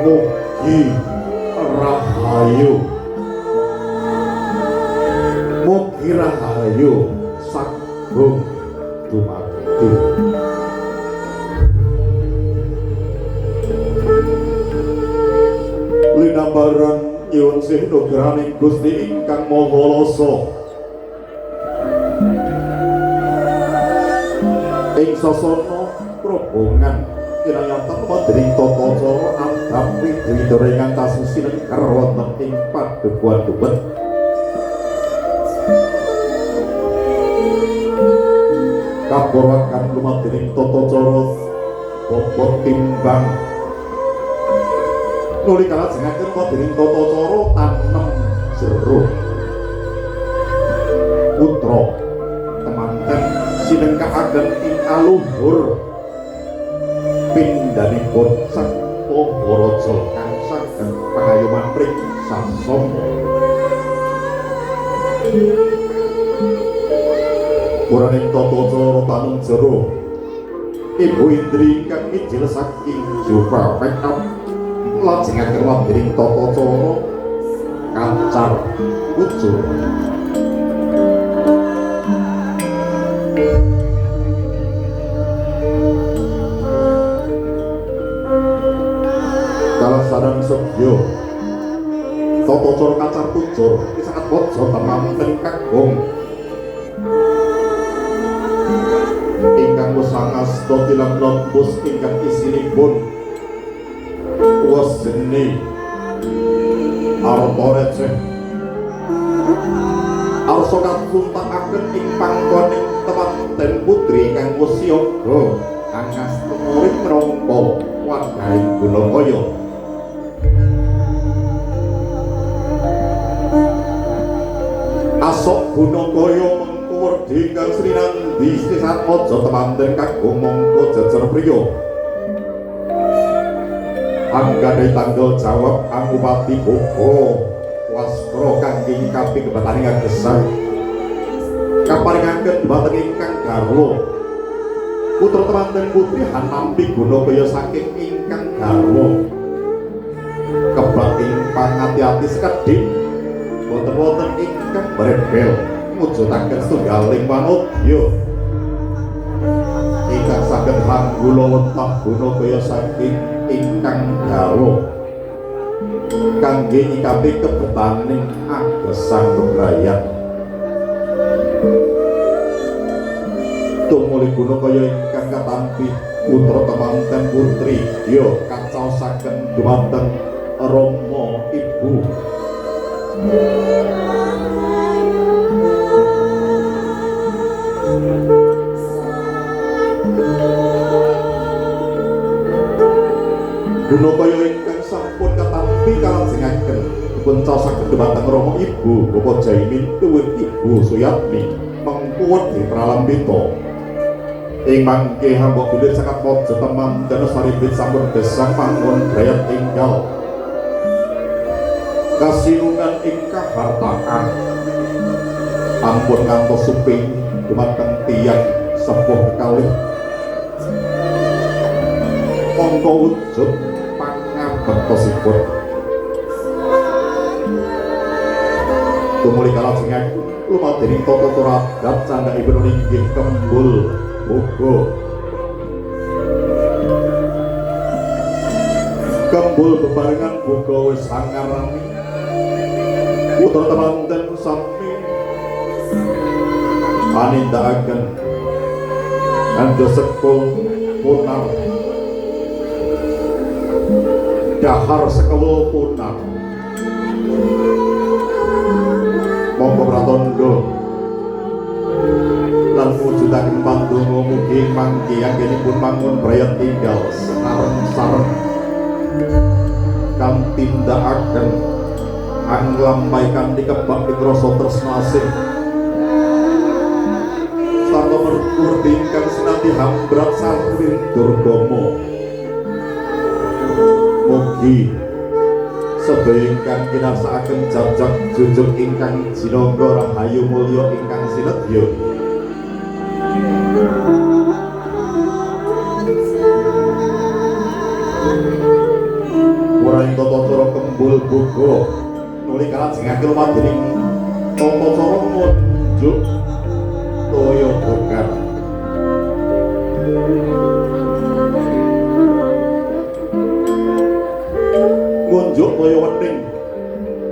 Mugi rahayu, mugi rahayu sagung dumadi. Linambaran nyuwun sih nugrahaning Gusti ingkang Maha Lasa. Ing sasana probongan kinayatan wonten tata cara andhap widya ingkang kasusinengker wonten ing padukuhan Gubet. Kapurakan lumadening tata cara bobot timbang nuli kalajengaken wonten tata cara tanem jero putra temanten sinengkakaken ing aluhur pindhanipun Sang Maharaja kang saged pangayoman pring sasama. Puraning tata cara tanem jero Ibu Indri ingkang mijil saking Jupa Make-up lajengaken wonten tata cara kacar kucur. Kalaksanan sedya tata cara kacar kucur iki sangat waja temanten kakung ingkang wusangasta tilang lembus ingkang isinipun wesene arta receh arsa katuntakaken ing panggoning temanten putri ingkang wis siaga angasta murid minangka wadhahing Gunakaya. Asok Gunakaya mengku werdi ingkang Srinandi Sri Satmaja temanten kakung mongko jejer priya. Anggadhahi tanggel jawab angupati boga wastra kangge nyikapi kebetaning agesang kaparingaken dhumateng ingkang garwa. Putra temanten putri hanampi Gunakaya saking ingkang garwa. Kebak ing pangati-ati sekedhik boten wonten ingkang brebel mujudaken setunggaling manodya ingkang saged hanggula wentah Gunakaya saking ingkang garwa kangge nyikapi kebetaning agesang bebrayan. Tumuli Gunakaya ingkang katampi putra temanten putri ya kacaosaken dhumateng rama ibu. Gunakaya ingkang sampun katampi kalajengaken dipun caosaken dhumateng rama ibu Bapak Jaimin tuwin Ibu Suyatmi mengku wedi pralambita. Ing mangke hamba bulir sangat mojo temanten saribit sampun gesang mangun brayat tinggal kasinungan ing kahartaan ampun ngantos suping dumateng tiyang sepuh kalih mongko wujud pangabektosipun. Tumuli kalajengaken lumadening tata cara adat candhakipun inggih kembul boga. Kembul bebarengan boga wis angarani putra temanten sami panindakaken kandha sekul punar dahar sekul punar. Monggo pratandha lan mujudaken pandonga mugi mangke anggenipun mangun brayat tinggal sareng-sareng kang tindakaken anglampahikan dikebak ing rasa tresna asih sarta merti ingkang sinanti hambrat sareng durgama. Mugi sedaya ingkang kinasakaken jajak jujuk ingkang jinangga rahayu mulya ingkang sinedya. Paripurnaing tata cara kembul boga nuli kalajengaken lumadening tata cara ngunjuk toya bogar. Ngunjuk toya wening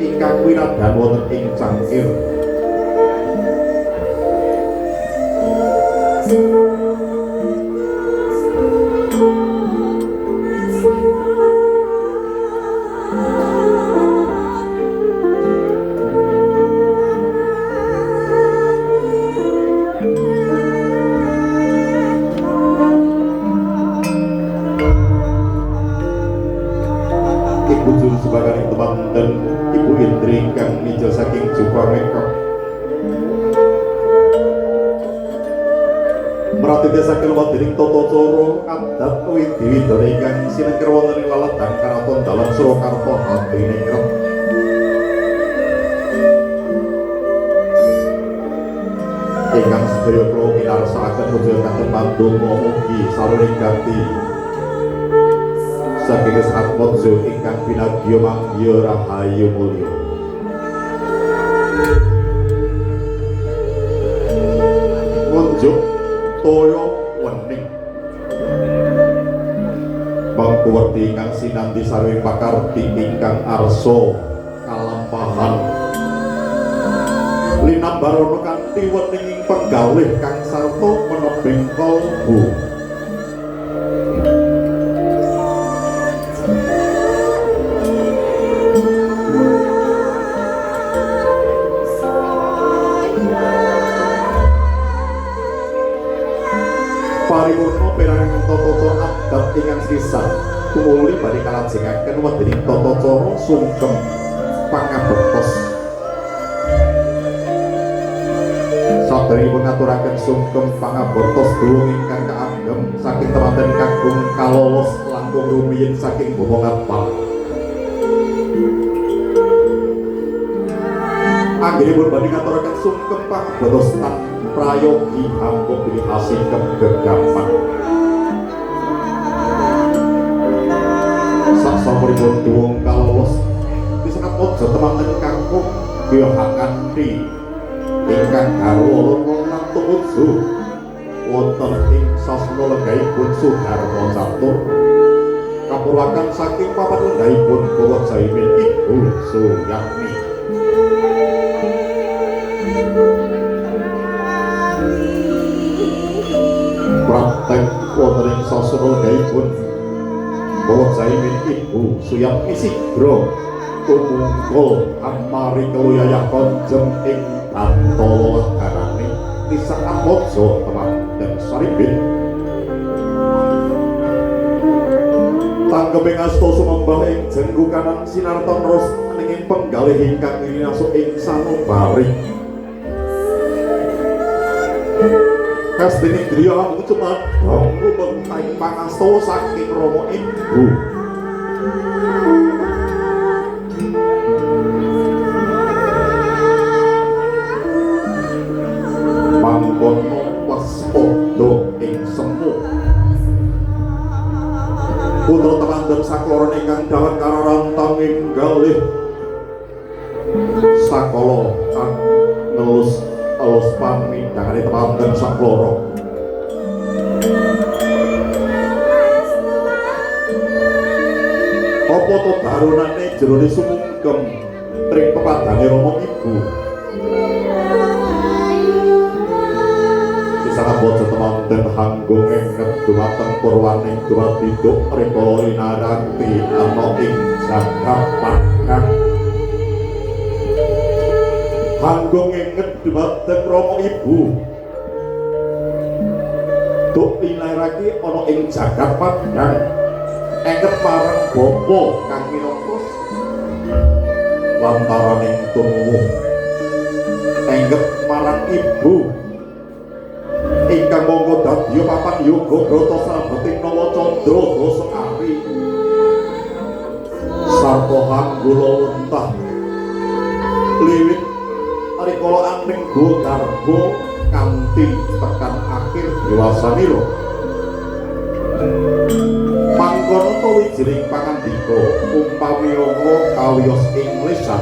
ingkang winadan wonten ing cangkir. Ibu juru sebagai temanten Ibu Indri ingkang mijil saking Jepang Mekah. Meratite saking wontening tata cara adat widi widana ingkang sinengker wonten ing laledan karaton dalem Surakarta Hadiningrat. Ingkang sedaya kula minarsakaken mugi katen pandonga mugi saluring ganti saking Atmojo ingkang binagya mangya rahayu mulya. Ngunjuk toya wening mangkuwerti ingkang sinambi sarwing pakarti ingkang arsa kalampahan linambarono kanthi weninging penggalih kang sarta menebing kalbu. Paripurna perangan tata cara adat ingkang sisan tumuli badhe kalajengaken wontening tata cara sungkem pangabektos. Saderengipun ngaturaken sungkem pangabektos dulung ingkang kaagem saking temanten kakung kalolos langkung rumiyin saking Bapa Ngabang. Anggenipun badhe ngaturaken sungkem pangabektos tan prayogi ampun bilih asingkem gegaman. Saksampunipun duwung kalolos disekat mojo temanten kakung biyoha kanthi ingkang garwa lan tumuju wonten ing sasana lenggahipun Sudarma Catur kapurwakan saking papan lenggahipun Bapak Jaimin Ibu Suyatmi. Praktek wonten ing sasana lenggahipun Bapak Jaimin Ibu Suyatmi sigra tumungkul amari keluyayah konjem ing Bantala garane Nisak Atmojo temanten sarimbit. Tanggeping asta sumembah ing jenggu kanan sinarton ros ning penggalih ingkang winasuk ing sanubari. Kastining griya amung cumadhong rumengtaing pangastawa saking Rama Ibu. Mangkono waspada ing semu. Putra temanten sakloron ingkang dawet kararantang ing galih sakala kang ngelus elus pamindhangane temanten sakloro. Apa to darunane jerone sumungkem tring pepadane Rama Ibu? Sangat bojo temanten hanggo ngenget dumateng purwaning dumadiduk rikala rinarati ana ing jagat padhang. Hanggo ngenget dumateng Rama Ibu duk linarati ana ing jagat padhang enget marang bapa kang minangka lantaraning tumuwuh enget marang ibu ingkang mongko dadya papan yoga brata salebeting Nawa Candra dasa ari sarta hanggula wentah liwit rikala anengga garba kanthi tekan akhir dewasanira. Mangkono to wijining pangandika umpami ana kawiyos ing lesan.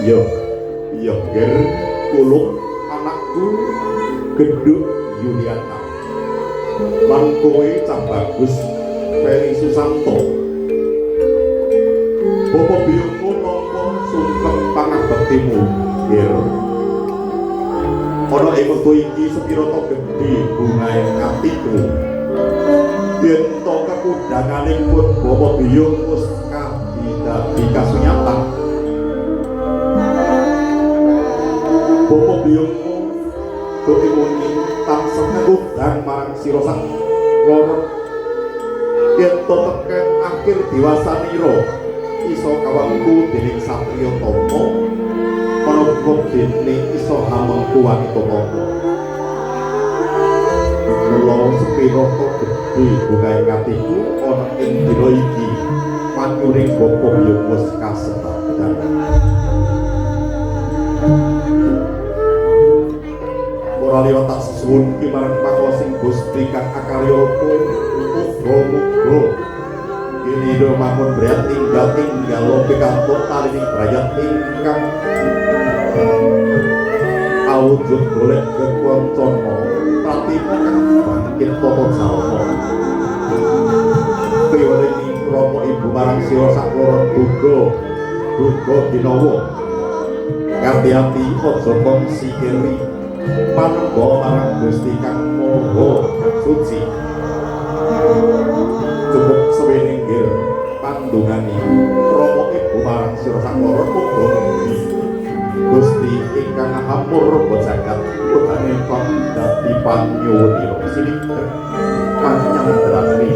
Ya, ya ger kuluk anakku Genduk Yuliana. Lan kowe cah bagus Feri Susanto. Bapak biyungku nampa sungkem pangabektimu, Ger. Ana ing wektu iki sepira to gedhe bungahe atiku. Yen to kekudanganing pun bapak biyung wis kadidadi kasunyatan. Bapak biyungmu doe muni tansah ngundang marang sira sak loro. Yen to tekan akhir dewasanira iso kawangku dening satriya tapa ana dene iso hamengku wanita tapa. Mula sepira to gedhe bungahe atiku ana ing dina iki panyuring bapa biyung wis kasebadan. Ora liwat tak sesuwun ki marang pangwasing Gusti kang akarya muga-muga kini do mamun brayat tinggal pikantuk talining brayat ingkang awujud golek kekuancana pratima kang bangkit tata jalma. Piweling rama ibu marang sira sakloron duga duga ginawa. Ngati-ati aja kongsi keri panengga marang Gusti kang Maha Suci. Cukup sewene nggir pandungane rama ibu marang sira sakloron muga mugi Gusti ingkang ampur jagat utane kon dadi panyuwunira sini panyandrane.